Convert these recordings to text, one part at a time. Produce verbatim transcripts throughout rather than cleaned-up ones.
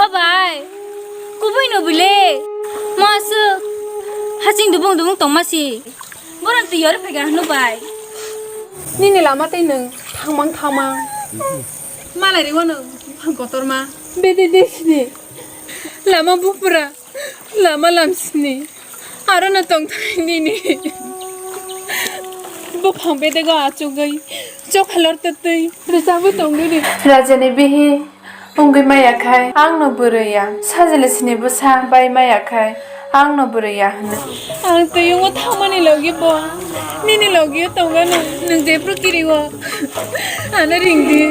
O bai, kubui no bile. Mo aswk haching dubung dubung tongma si. Borom twi yor phega hwno bai. Nini lama tei nwng thangmang thangmang. Malai riwo nwng buphang kotorma. Bede de sini. Lama bupra. Lama lamsini. Aro no tongthai nini. Buphang bedego achugwi. Chokhalor twtwi. Rwchapwi tongduni. Rajani bihi. Wngwi maya khai ang no bwrwi ya, sajle sini bwsa bai maya khai ang no bwrwi ya hwnwi. Ang twi wngo thangmani logi bo nini logi o tongano, nwng jephru kiri o ano ring di.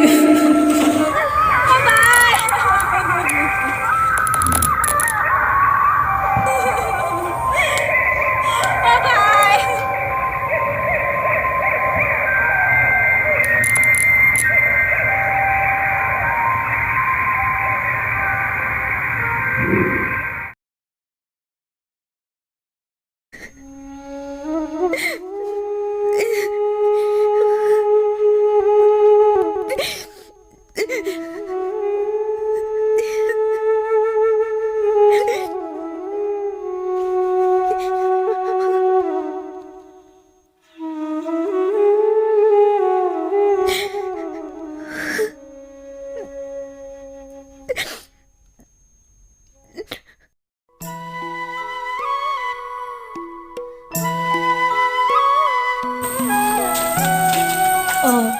Oh,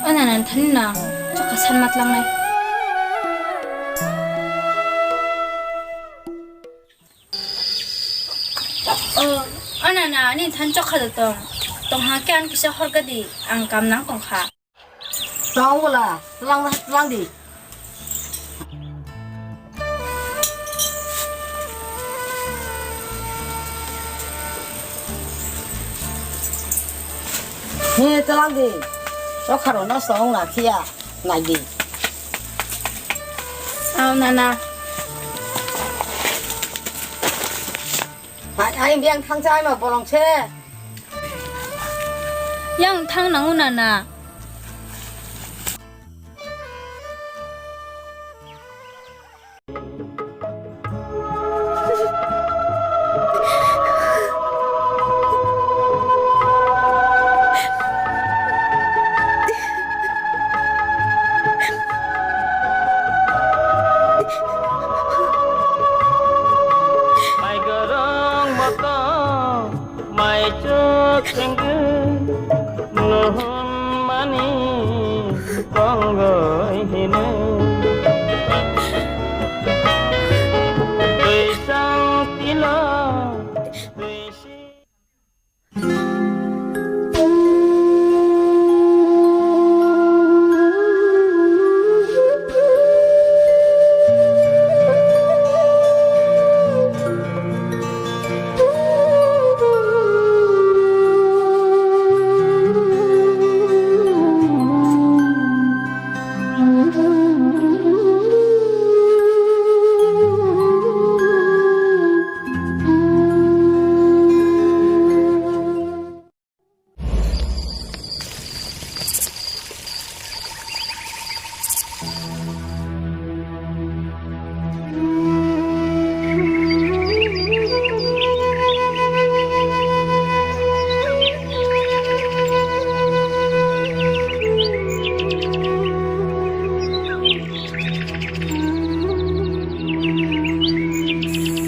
ana nan thani na chokha san matlangnai. Oh, ana na ani than chokha da tong. Tong ha khe an kisa hor gadi, ang kam nang tong kha. Tong wala, tlang, tlang di. He, tlang di. Chokha rok no song la khiya, nai di. Ao nana. Hai, hai, biang thang chai ma bolong se. Yang thang nangu nana. Mai gorong motong, mai chuk sengke, nuhun mani tongoi hino. Twisang tilo, twisi.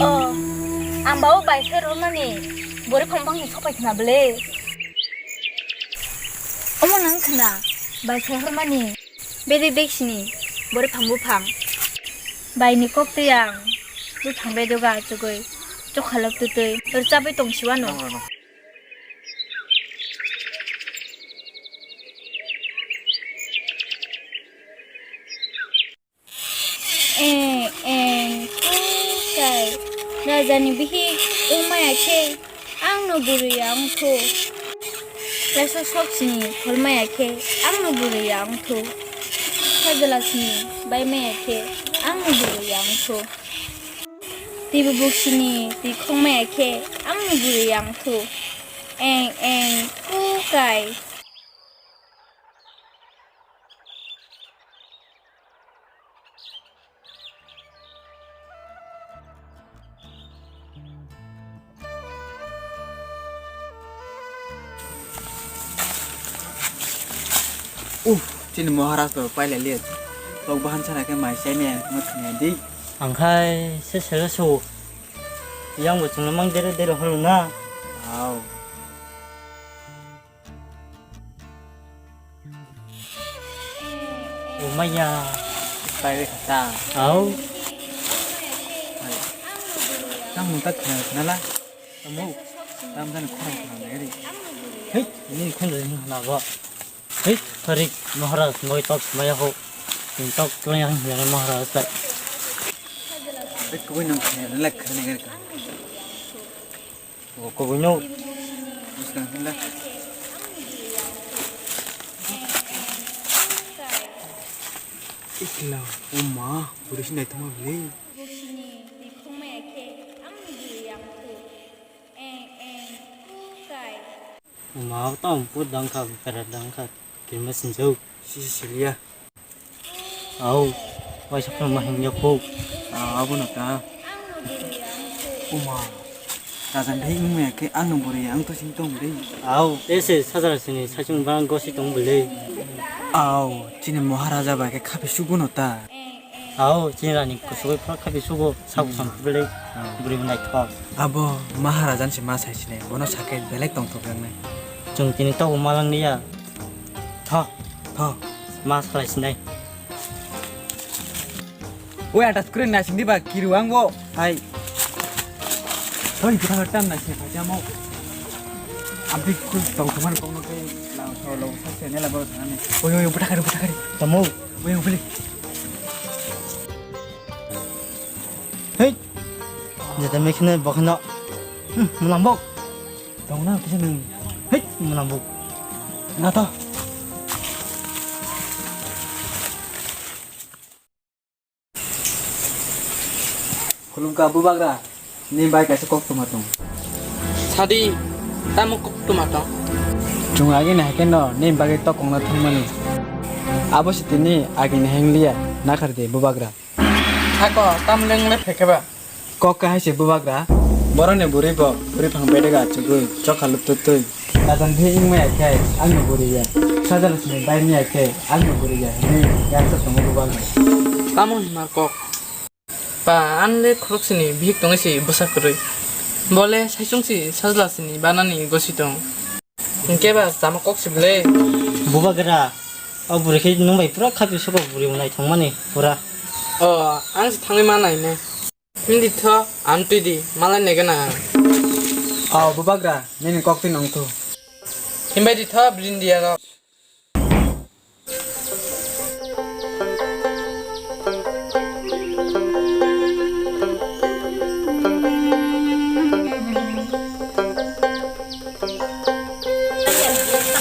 Oh, ang bawa bai se romani. Bwrwi phang bangni sopai khna bwle. Omo nang khna, bai sai hormani. Bede deksini, bwrwi phang buphang. Baini kok twi ang, buphang bedoga achugwi, chokhalok twtwi, rwchabwi tong siwano. Eng, eng, kukai. Rajani bihik wngmaya khe, ang no bwrwi ya wngthu. Kaisa sok sini kholmaya khe, ang no bwrwi ya wngthu. Sajla sini baimaya khe, ang no bwrwi ya wngthu. Twi bubuk sini twi khongmaya khe, ang no bwrwi ya wngthu. Eng, eng, kukai. Uff, chini Maharaj to pailai liya. Tok bahan sana khe mai sai ne mo thangya di. Angkhai se sele so. Yang bo chungno mang dere dere holo na. Au. O maya. Pai kata. Au. Tang mung tak nala. Tamo. Tam dan khorang khorang dere. Hei, ini khon dere na ba. Hei, Farik, Maharaj, moi tok maya ho. Tok tulang yang yang Maharaj tak. Hei, kau nang kena lek kena lek. Oh, kau nyo. Terus kan lek. Ikla, oma, buri sini itu mah beli. Buksini dikhung maya khe ang ni bwrwi yang khu. Eng, eng, khu kai. Uma tong put dang kha, pera dang kha, kirma sinjak. Si, si, silia. Au, waisa phano ma himya khu. Ah, abo no ta. Uma, rajan dei wngmaya khe ang no bwrwi ang to sing tong dei. Au, ese sajra sini sachung bang gosi tong bwlei. Au, chini Maharaja bai khe khapi sugo no ta. Au, chini rani kusugwi phano khapi sugo, sabo sam bwlei, bwrwi naithok. Abo Maharajan se ma sai sinai, bono sakhe belai tongthok jaknai. Chwng tini tobo malang liya. Tho. Tho. Ma salai sinai. Oi, ata screen naising diba, kiru ang bo. Hai. Thoi, kita tam naising, pajamo. Abdi kus tong teman kong no kai, lao, lao, lao, sa se ne la baro sana ne. Oi, oi, buta kari, buta kari. Tamo. Oi, oi, beli. Hei. Jata mekhne bokhno. Hmm, mulambok. Tong na kisa nang. Hei, mulambok. Na to. Khulumkha bubagra, ni bai kaisa koktwma tong. Sadi, tamo koktwma tong? Chwng agini hai kheno ni bagwi tokongna thangmani. Abo se tini agini heng liya, nakhar di bubagra. Hako, tamo leng le phekheba? Kok kahai se bubagra. Boroni bwrwi bo, bwrwi phang bedega achugwi, chokha luptutwi. Rajan bhi wngmaya khe, angni bwrwi ya. Sajalsni bai maya khe, angni bwrwi ya, hinwi yaksa tongo bubagra. Tamo himar kok? Pa, ang le khoroksini bihik tongwi si bwsa kwrwi. Bo le saichung si sajlasini banani gosi tong. Hinkhe ba chama kok si bwle. Bubagra, o bwrwi khe nwng bai pura khapi sugo bwrwi bo naithokmani pura. O, ang se thangwi ma nainai. Hindi tho, amtwi di, malai nai gana. O, bubagra, nini kok twi nong thu. Himbai di tho, brindia rok.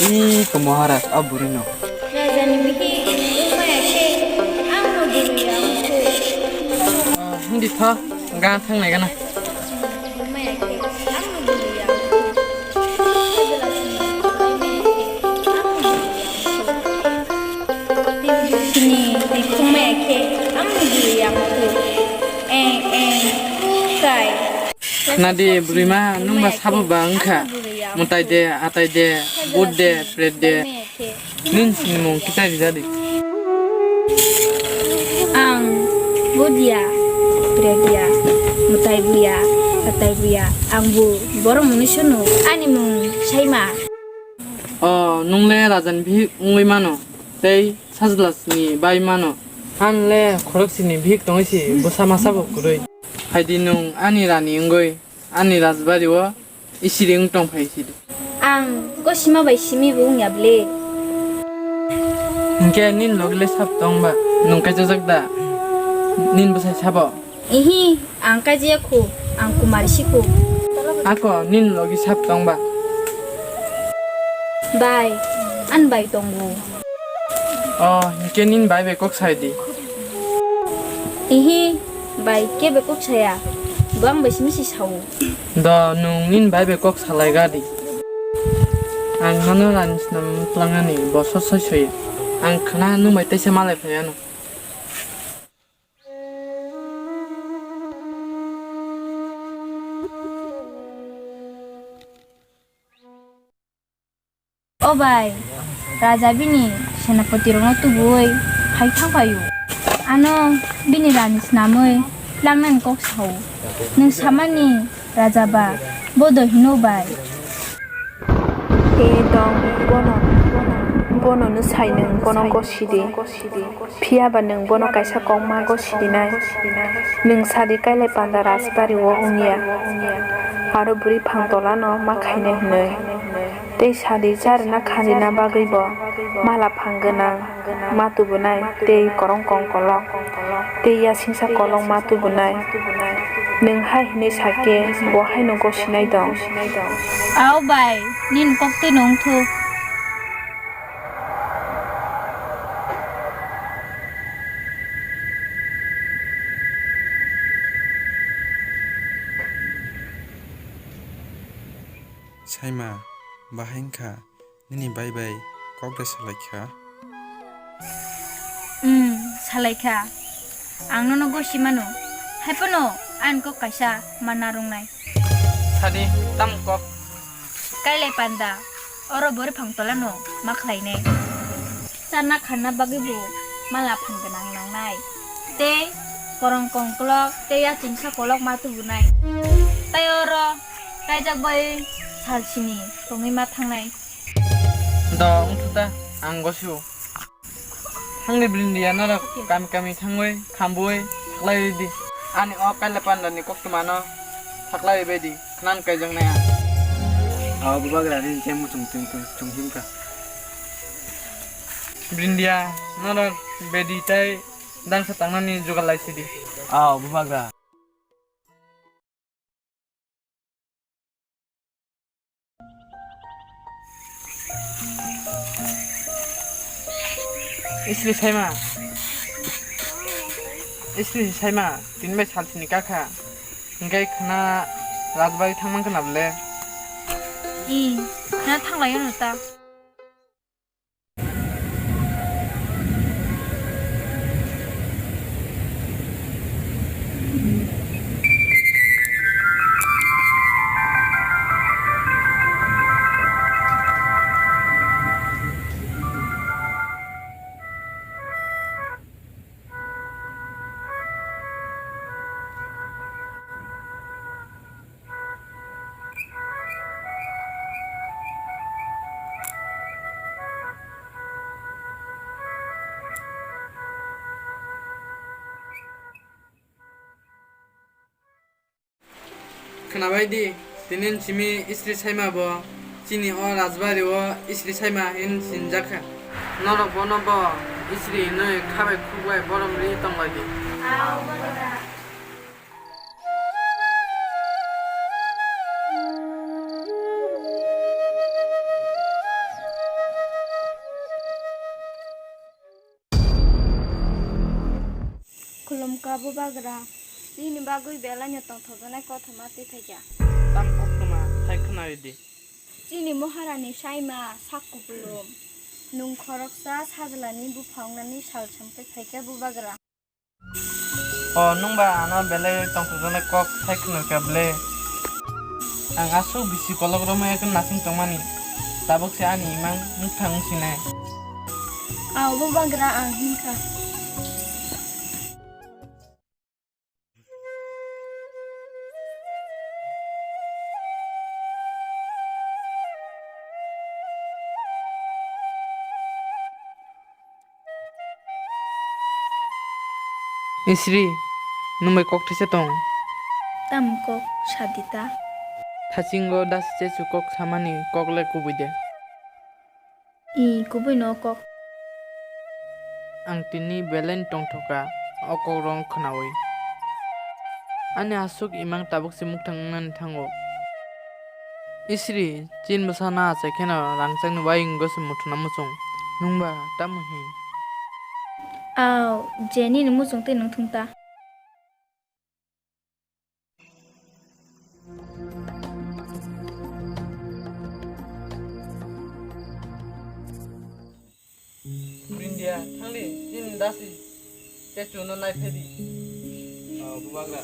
Ih, ko Maharaj, a buri no. Rajani bihik wngmaya khe, ang no buri ya wngkhu. Hindi tho, gan thang nai gana. Wngmaya khe, ang no buri ya wngkhu. Sini, twi khungmaya khe, ang no buri ya wngkhu. Eng, eng, kai. Khna di, bwrwima, nwng ba sabo ba wngkha. Mwtai de, atai de, bud de, pret de. Nini sinimung kitai rijadi. Ang bud ya, pret ya, mwtai buya, atai buya. Ang bu borok mungni sunu. Ani mung Saima. O, nwng le rajani bihik wngwi mano, tei sajlasni bai mano. Ang le khoroksini bihik tongwi si bwsa masa bo kwrwi. Phaidi nwng ani rani wngwi ani rajbari o isiri wng tong phai sidi. Ang gosima bai simi bo wngya ble. Hinkhe nini logi le sab tong ba? Nwng kaijajak da? Nini bwsai sabo? Ihi, ang kaijaya khu, ang kumar si khu. Ako nini logi sab tong ba? Bai, ani bai tongo. O, hinkhe nini bai bai kok sai di. Ihi, bai kebe kok saya, bo ang bai simi si sao. Do, nwng nini bai bai kok salai ga di. Ang nono rani swnam twlangani bosor soi soi. Ang khna nwng bai teisa malai phai ano. O bai, raja bini Senapati rokno tubuwi hai thang phaio. Ano bini rani snamwi langnani kok sao. Nwng samani raja ba, bo do hino bai. E dong, bono, bono no sai nwng bono gosi di. Phiya ba nwng bono kaisa kok ma gosi dinai. Nwng sadi kailai panda Rajbari o wngya. Aro bwrwi phang tola no ma khainai hwnwi. Tei sadi charwna khanjina bagwi bo mala phang gwnang ma tubunai tei korong kong kolok tei yasingsa kolok ma tubunai. Nwng hai hwnwi sa khe bo haino gosinai dong. Ao bai, nini kok twi no wngthuk. Saima, bahai wngkha, nini bai bai kok de salai kha? Hmm, salai kha. Ang nono gosi mano. Hai phano ani kok kaisa ma narwknai. Sadi, tamo kok? Kailai panda, oro bwrwi phang tola no ma khlainai. Charna kharna bagwi bo mala phan gwnang nangnai. Tei korong kongkolok tei yachingsa kolok ma tubunai. Tei oro kaijak bai sal sini tongwi ma thangnai. Do wngthu ta, ang gosio. Thangdi Brindia, norok kami kami thangwi khambui thaklai di. Ani o kaila pandani koktwmano thaklai bai di. Khnan kaijaknai ang. O bubagra, nini chai muchung twi twi chung himkha. Brindia, norok bedi tei dangsa tangnani jugal lai sidi. O bubagra. Isri Saima. Isri Saima, tini bai sal sini kakha. Hingke khna Rajbari thangmang khna bole. I, khna thanglai ono ta. Khwnabai di, tini simi Isri Saima bo chini o Rajbari o Isri Saima hin sinjak kha. Norok bono bo Isri hinwi khabai khukbai borom ri tongbai di. Khulumkha Bubagra, nini bagwi belaino tongthokjaknai kothoma twi phaikha. Tam koktwma, sai khwnaridi. Chini Maharani Saima sak kupulung, nwng khoroksa sajlani bupha wngnani sal swngwi phaikha Bubagra. O, nwngba ano belai tongthokjaknai kok sai khwnarkha ble? Ang aswk bisi kolok romwi ekn nasing tongmani, tabuk se ani imang mwkhang wngsinai. Ao, Bubagra, ang hinkha. Isri, nwng bai kok thaisa tong? Tamo kok, sa di ta. Thasingo dasi chesu kok samani kok le kubui de. I, kubui no kok. Ang tini belai tongthoka o kok rong khwnaui. Ani aswk imang tabuk se muktang wngnani thango. Isri, chin bwsa na achai kheno rangchakni uaingwi se muthuna muchung. Nwngba tamo hin? Ao, je nini muchung twi nwng thung ta. India, thangdi, chini dasi, chechu no nai phedi. Oh, Bubagra.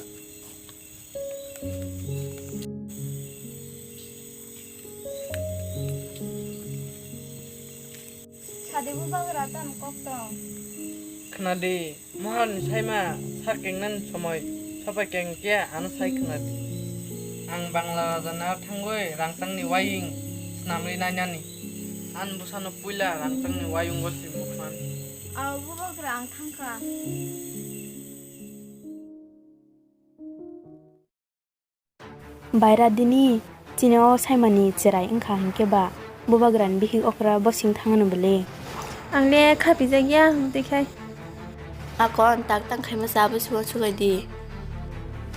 Adi bubagra tamo kok tong. Khna di, Moharani saima sak kengnani somoi sopai keng khe ano sai khna di. Ang Bangla rajani aro thangwi rangchakni wayung swnamwi nainani. Ani bwsano puila rangchakni wayungo si mukhumani. Ao bubagra, ang thangkha. Baira dini chini o saimani cherai wngkha hinkhe ba bubagrani bihik okra bosing thangano bwle. Ang le khapijak ya, tei khai. Akon tak tang khaima cha abo sugo sugai di.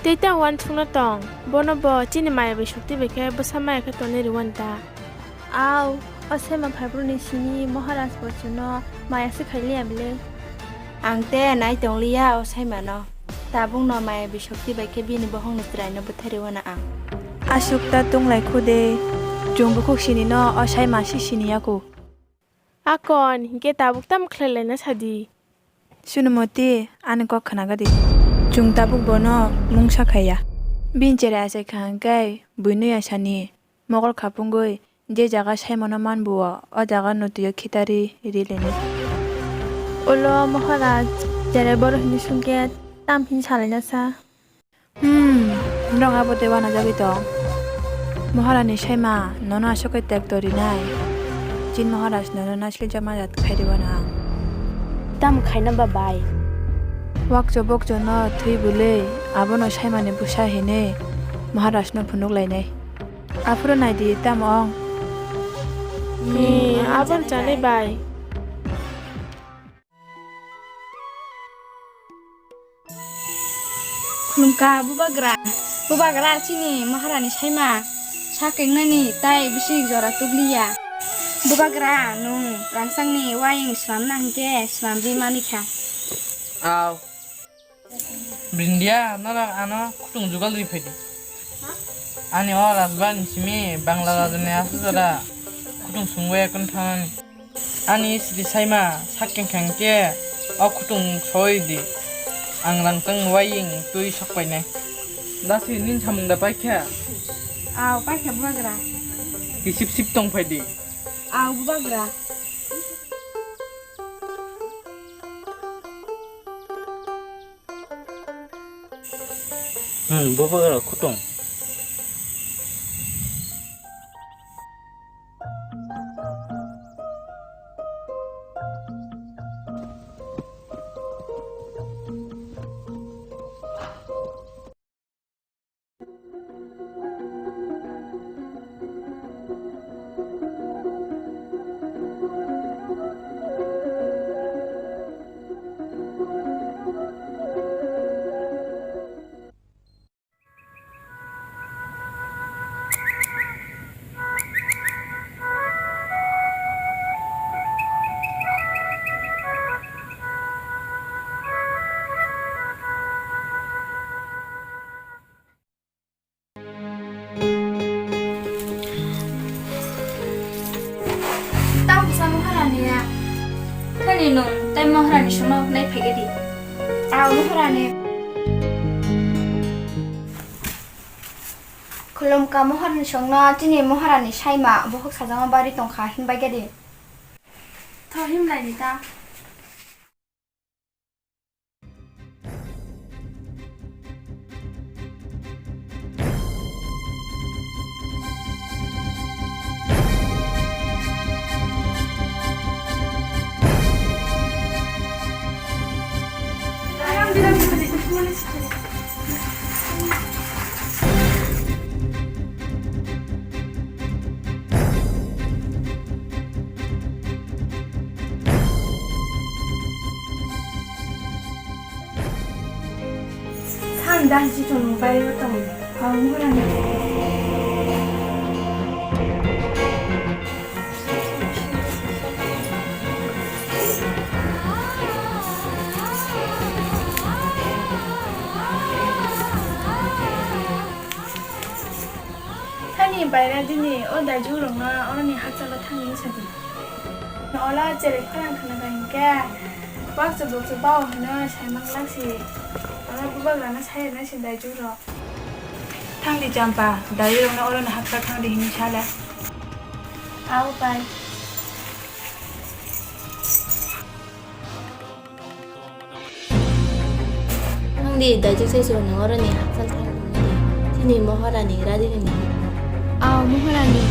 Tei ta uansukno tong, bono bo chini maya bai sukti bai khe bwsa maya khe tonwi rwani ta. Au, o saima phaibruni simi Maharaj bo chwngno maya se khailiya bile. Ang te nai tongliya o saimano. Tabukno maya bisokti bai khe bini bohongni chwraino bwtharwi uana ang. Aswk ta tonglai khu de, chwng bukhuk sinino o saima se siniya khu. Akon, hinkhe tabuk tamo khlai laina sadi? Sunumoti, ani kok khnaga di. Chwng tabuk bono mungsa khaiya. Bini cherai achai kha hwnkhe buinwi asani. Mokol khapungwi je jaga saimano manbuo, o jaga no twio khitari ri leni. Ulo Maharaj, cherai borok hinwi sungkhe tam hin salaina sa? Hmm, norok abo tei uanajagwi tong. Maharani saima nono aswk khe tekto rinai. Chin Maharaj nono naisle jama jat khai rwna ang. Tam khaina ba bai? Wakcho bokchono thwi bwlwi abono saimani bwsa hinwi Maharajno phunuk lainai. Aphuru nai di, tamo wng? Ni, aboni chanai bai. Khulumkha, bubagra. Bubagra, chini Maharani saima sak kengnani tai bisi jora tugliya. Bubagra, nwng rangchakni wayung swnamna hwnkhe swnamwi manikha. Aw. Brindia, norok ano khutung jugal rwi phai di. Ani o rajbari ni simi Bangla rajani aswk jora khutung sungwi ekon thangnani. Ani sri saima sak keng keng khe o khutung soi di. Ang rangchak ni wayung twi sok painai. Dasi nini samung da paikha? Aw, paikha bubagra. Kisip sip tong phai di. Aw, bubagra. Hmm, bubagra khutung. Tamo sa Maharani ya. Thani nung tai Maharani songno nai phege di. Aw Maharani. Khulumkha Maharani songno, chini Maharani saima bohok sajama bari tongkha, himbai gadi. Tho himlai ni ta. Thang dah si chong bai tong. Ang mura ni. Thani baira dini o daijurokno oroni hakchalo thangwi sadi. Ola cherai khorang khna kha hinkhe baksa buksa bao hino saimang laksi. Ola bubagrano sairwna si daijurok. Thangdi Champa, daijurokno oroni hakchal thangdi hinwi sale. Ao pai. Di, daijik sai se nwng oroni hakchal thang tongdi. Chini Maharani Radhini. Aw, Maharani.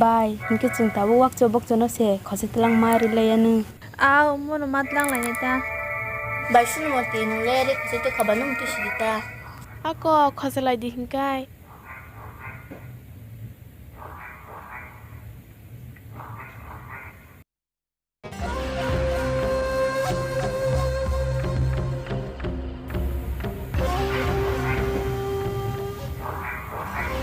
Bai, hinkhe chwng tabuk wakcho bokchono se khosoi twlangma rilaiya nwng. Aw, mono ma twlang lainai ta. Bai, Sunumoti, nwng le ri khosoi twi kha ba, nwng twi sidi ta. Ako, khosoi lai di hinkai.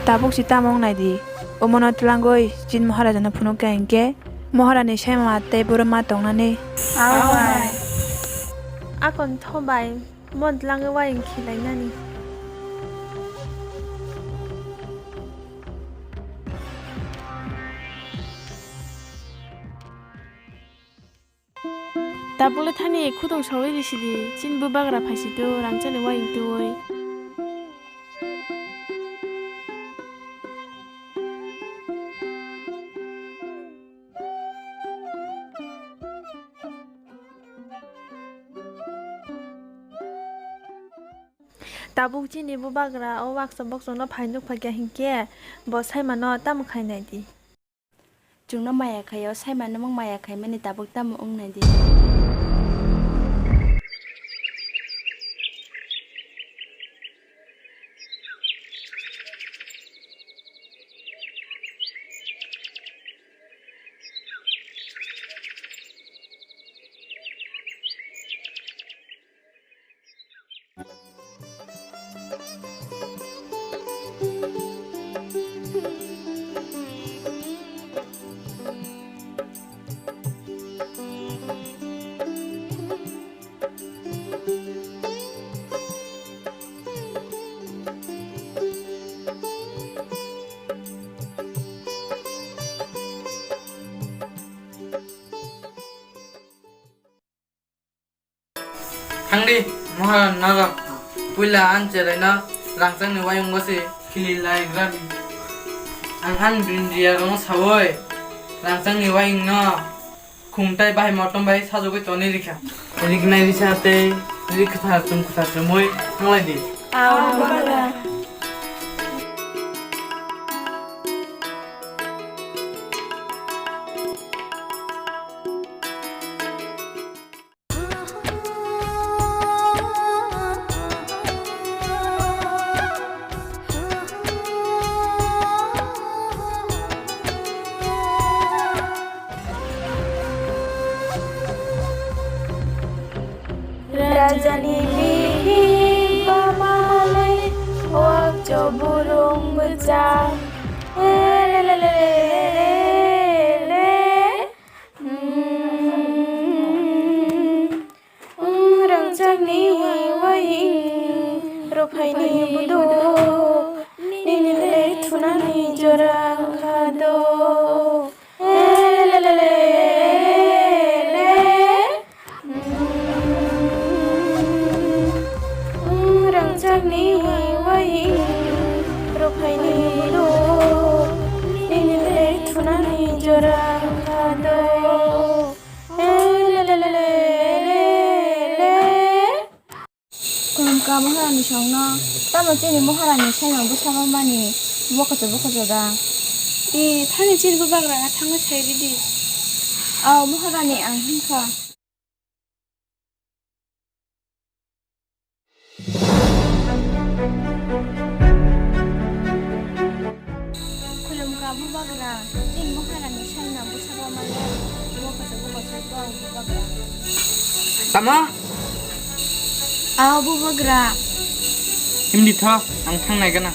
Tabuk si tamo wng nai di. Omono twlangwi chini Maharajano phunuk kha hinkhe Maharani sai mama tei boro ma tongnani. Akon tho bai, mon twlangwi wayung khilainani. Tabukle thani khudung sawi risidi, chini bubagra phaisitu rangchakni wayung twiwi. Tabuk chini bubagra o waksa boksongno phai nukphaikha hinkhe bo saimano tamo khainai di. Chwngno maya khaio, saimano mung maya khaimani tabuk tamo wng nai di. Thangdi, Maharani nago. Puila ang cheraino rangchakni wayung gosi khili lai gradi. Ang ani brindiya rokno sawi rangchakni wayungno khum tai bahai motom bai sajagwi tonwi rikha. Riknai risa tei rik kwthar chum kwthar chumwi thanglai di. Le, le, le. Mm, mm, rangchakni wai wai, ruphaini budo, nini le thunani jora wngkha do. Le, le, le, le, le. Mm, rangchakni wai wai, ruphaini budo, nini le thunani jora wngkha do. Le, le, le, le, le, le. Khulumkha Maharani songno, tamo chini Maharani saimang bwsa mamani bokocho bokocho da? E, thani chini bubagra na thangwi sai ridi. Ao Maharani, ang hinkha. Khulumkha bubagra, chini Maharani saimang bwsa mamani bokocho bokocho da bubagra. Tamo? Ao bubagra. Himdi tho, ang thang nai gana.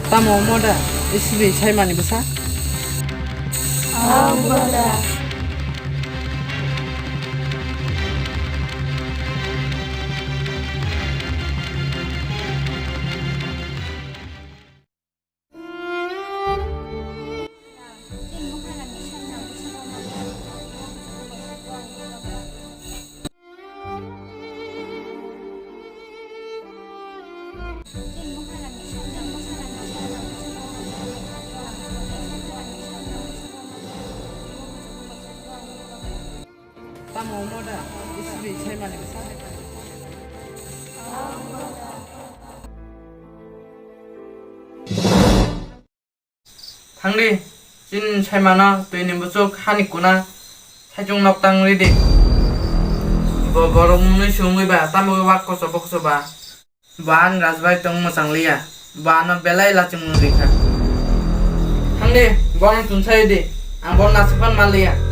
Tamo omo da? Isibi saimani bwsa? Ao, bubagra. Tamo omo da? Isibi saimani bwsa? Thangdi, chini saimano twini buchuk hani kuna saichung nok tang ridi. Bo borok mwnwi se wngwi ba, tamo wak koso bokso ba. Bo ani rajbai tong mwchang liya. Bo ano belai lachimung rikha. Thangdi, bono tunsa ridi. Ang bono nasukphano manliya.